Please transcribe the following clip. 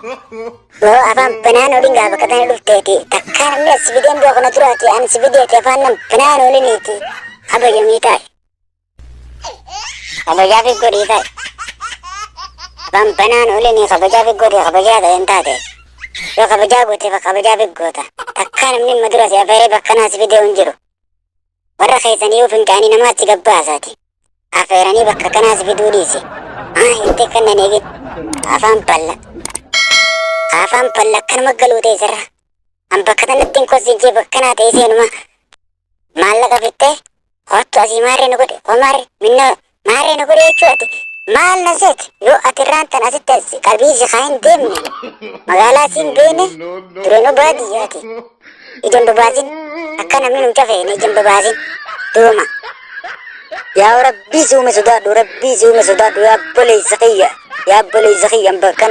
Yoo afaan banaan olin gaa bakka tana dhufteeti. Takkaa namni as si fideen du'a kana duraati. Ani si fideeti afaan nam banaan oliniiti. Kabajamii taa'e. Kabajaa fi godhii taa'e. Afaan banaan olinii kabajaa fi godhii kabajaa ta'e hin taate. Yoo kabajaa goote kabajaa fi goota. Takkaa namni amma dura si afeeree bakka kanaa si fidee hin jiru. Warra keessanii yoo fincaanii namaa achi gabbaasaati. Afeeranii bakka kanaa si fiduu dhiisi. Haa jettee kan nan eegin. Afaan balla. Afaan balla akkanuma galuu ta'e sirra. An bakka kanatti hin kossiin jee bakka kanaa ta'e seenuma. Maallaqa fittee kottu asii maarree nu godhe koo maarree minnoo maarree nu godhe jechuu ati maal na seete yoo ati irraan tan asitti as qalbii si kaa hin deemne magaalaa siin beene dureenuu baadiyyaati ija hin babaasin akka namni nu cafeene ija hin babaasin duuma. Yaa Rabbii si uume sodaadhu, Rabbii si uume sodaadhu, yaa obboleessa kiyya, yaa obboleessa kiyya, bakka